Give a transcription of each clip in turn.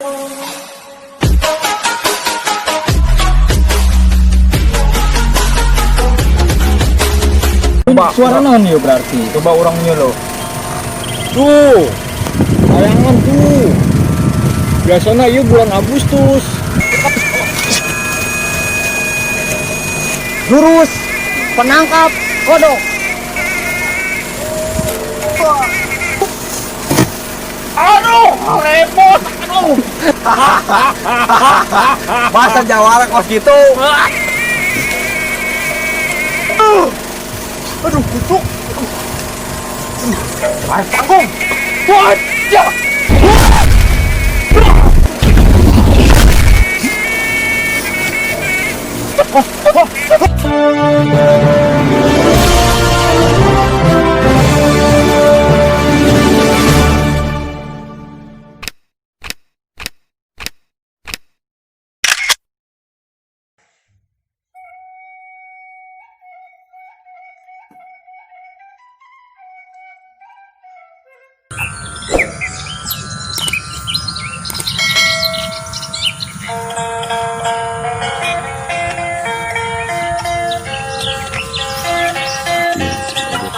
Coba, Suara naon ieu berarti? Coba urang nyelo. Tuh. Tayangan tuh. Biasanya ieu bulan Agustus. Jurus penangkap kodok. Aduh, repot. Aduh. Bahasa Jawa kos gitu. Aduh, kucuk. Aduh, tanggung. Wajah.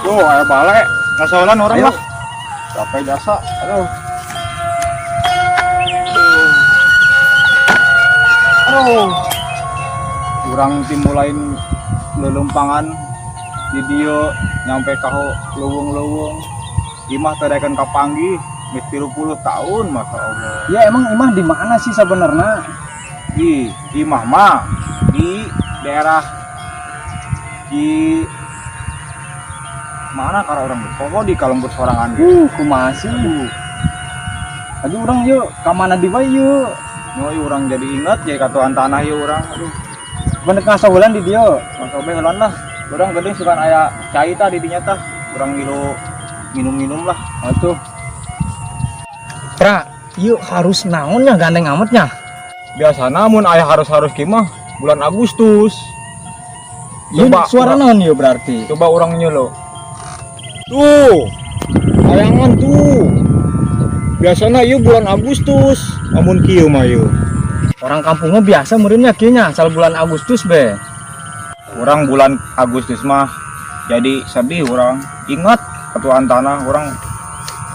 Tuh, ayo balik. Ngasolan orang lah. Capek jasa. Aduh. Aduh. Urang timulain lelempangan di dieu nyampe ka leuweung-leuweung. Imah teh daekeun kapanggih geus 30 tahun, Masya Allah. Ya emang imah di mana sih sebenarnya? Di imah mah di daerah di mana kalau orang pokok di kalembur sorangan gitu. Kumaha sih? Aduh urang yuk, ka mana di wae yuk? Noi urang jadi inget jadi katuan tanah yuk urang. Aduh, Bener ngasahulan di dieu. Mas Obe heulan lah. Urang geuning sukan aya cai tah di dinya tah. Urang ngilu minum-minum lah. Atuh. Pra, yuk harus naonnya gandeng amatnya. Biasana mun aya harus-harus kieu mah bulan Agustus. Coba Coba suara naon ieu berarti? Coba urang nyelo. Tuh. Tayangan tuh. Biasana ieu bulan Agustus. Amun kieu mah ieu. Orang kampungnya biasa meureunnya kieu nya asal bulan Agustus be. Urang bulan Agustus mah jadi sedih urang. Ingat ketuaan tanah urang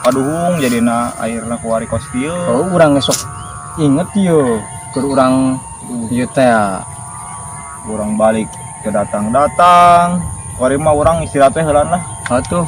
paduhung jadina airna kuari kos kieu. Oh, urang esok inget ieu keur urang ieu teh. Urang balik ke datang-datang. Kuari mah urang istirahat teh heulan lah. Atuh.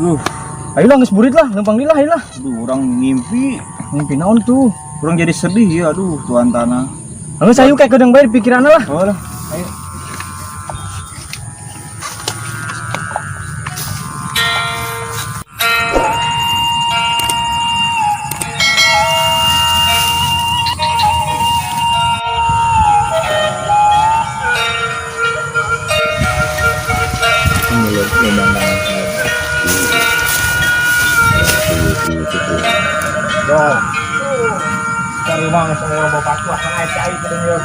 Duh, Ayo lah geus burit lah, lempang deui lah, ayo lah. aduh urang ngimpi. Mimpi naon tuh? Urang jadi sedih ya, aduh tuan tanah. Geus ayo kayak kedeung bae pikiranna lah. Oh lah, ayo. Yo. Cari mang semua bapak tuh akan air cai ke dunia.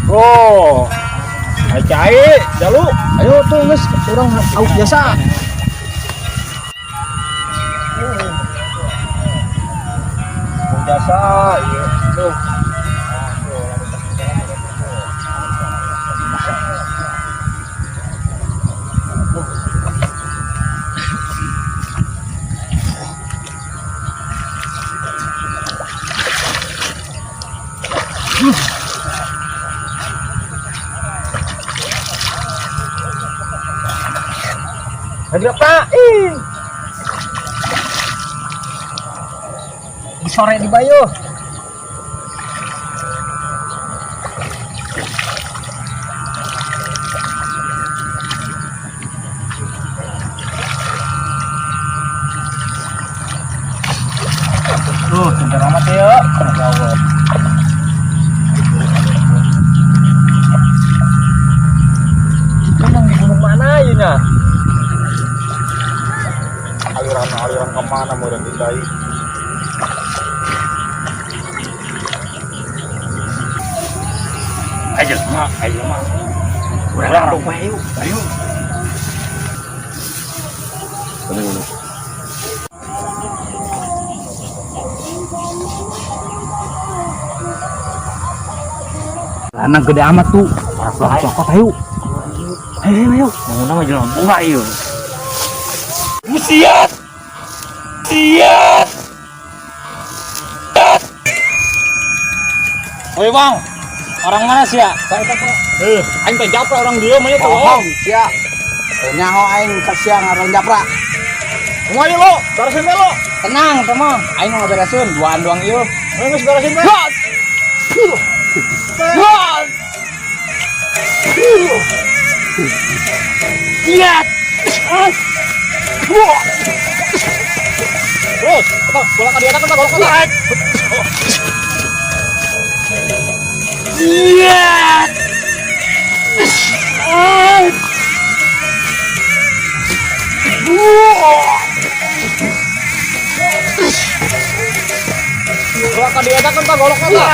Oh, air cai, jalu. Ayo tuh geus urang aus jasa. Jasa, iya. Tuh. Ada apa? Ih. Di sore di bayo. Tuh, sebentar amat ya. Masya Allah. Itu di gunung mana ya nya? Aliran-aliran kemana mau dan dicai? Ayo, mak, ayo, mak. Urang dong, ayo, ayo. Lanang gede amat tuh. Langsung cokot ayo. Ayo ayo ayo. Mau nama jalan bunga iyo. Siat. Siat. Woi, Bang. Orang mana sih ya? Eh, aing teh japra orang dia mah tuh. Bohong, sia. Nyaho aing ka sia ngaran japra. Kumaha ieu lo? Beresin we lo. Tenang, teman. Aing mau ngaberesin duaan doang ieu. Ayo geus beresin we. Siat. Terus, apa? Bola ka dia kan, bola ka dia. Siat. Bola ka dia kan, bola ka dia.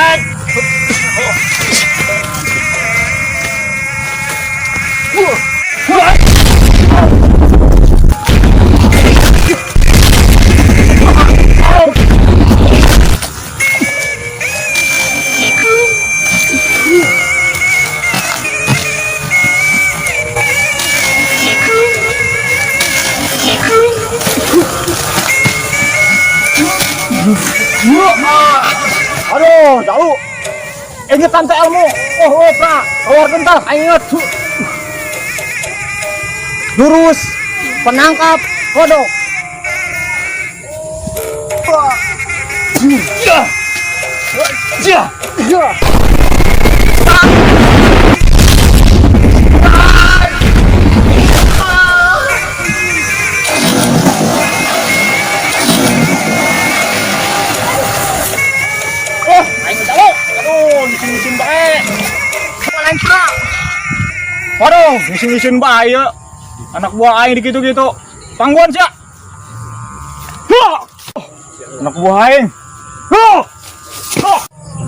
Aduh, jauh. Ingat tante ilmu. Oh, oh, pra. Keluar bentar, aing inget. Jurus penangkap kodok. Ya. Ya. Oh, aing jauh. Aduh, ngisin-ngisin bae. Lain pra. Waduh, ngisin-ngisin bae ya. Anak buah aing dikitu-gitu. Pangguan sia. Huh. Anak buah aing. Huh. Huh.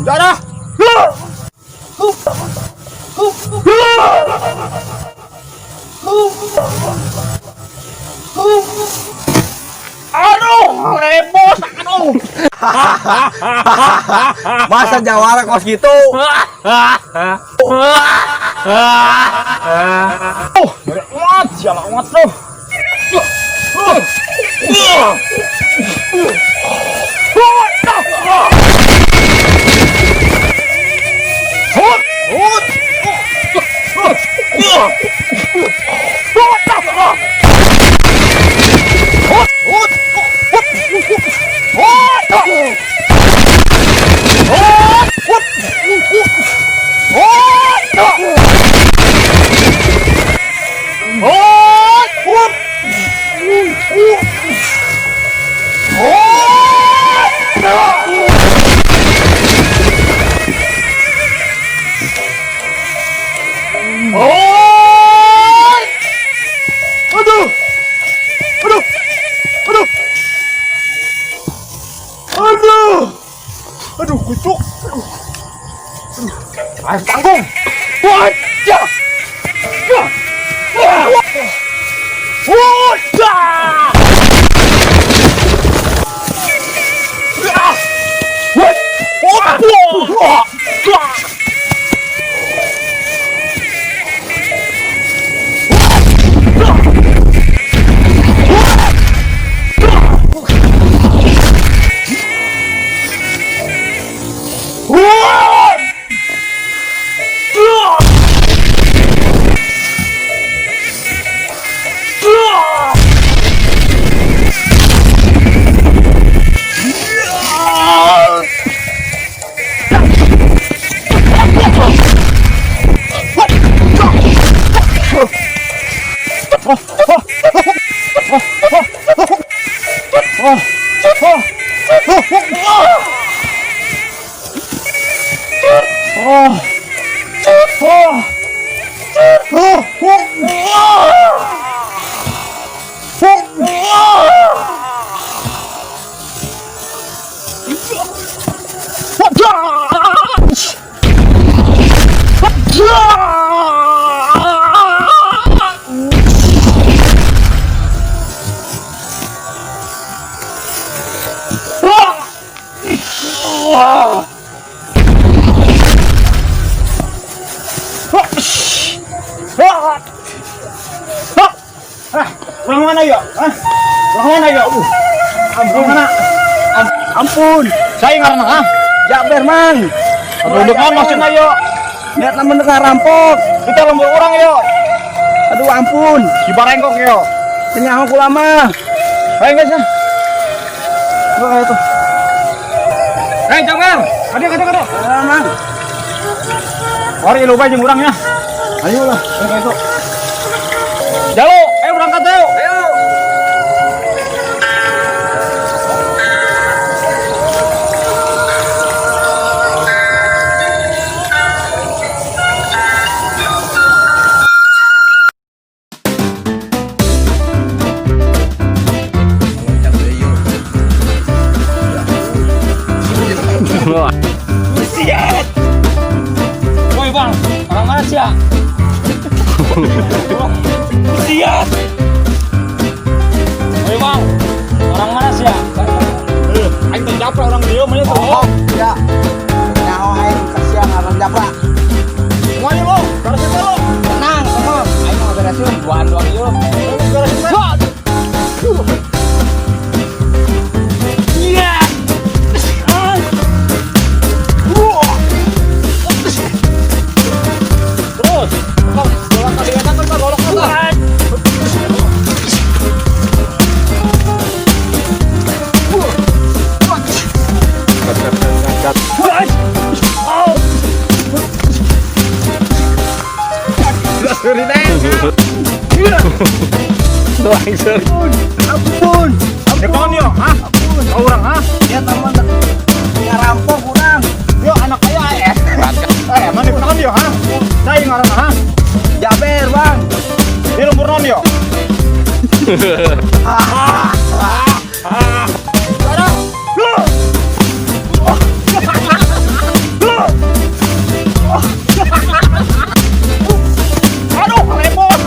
Darah. Huh. Aduh, rebos, aduh. Masa jawara kos gitu. Oh, amat, sial amat tuh. Aduh. Aduh. Aduh. Aduh. Aduh, kucuk. Aduh. Aduh. Ayo tanggung. Wajah. Wah. Wah. Wajah. Wah. Wah. Wah. Ah, urang mana ya? Hah? Urang mana ya? Urang mana? Ampun. Saya ngaranna ah. Jaber mang. Aduh, kan maksudna yo. Niat lamun ngarampok. Kita lembur urang yo. Aduh ampun. Di barengkok yo. Kenyaho kula mah. Ayo guys ya. Gua kayak tuh. Hei, Jamal. Aduh, aduh, aduh. Ah, mang. Mari lu bae jeung urang ya. Ayolah. Ayo kayak itu. Jalo, ayo berangkat ayo. Ayo. Woi bang, orang mana sih ya? Siap. Woi bang, orang mana sih ya? Aing teh japra orang dieu mah tuh. Oh, ya. Nyaho aing kasihan ngaran japra. Semuanya lo, beresin lo. Tenang, semua. Aing mau beresin. Duaan doang yuk. Beresin. Iya. Terus. Kok golok ka dieu kan golok ka. Ampun. Depan yo, hah? Kau urang, hah? Niat lamun ngarampok urang. Yo anak aya eh. Eh, mana depan yo, hah? Saya ngaranna, hah? Jaber, Bang. Di lembur naon yo? Aduh, lemot.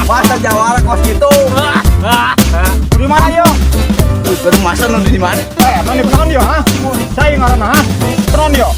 Masa jawara kos gitu. Di mana yo? Baru masa nu di mana? Eh, mana depan yo, hah? Saya ngaranna, hah? Tenon yo.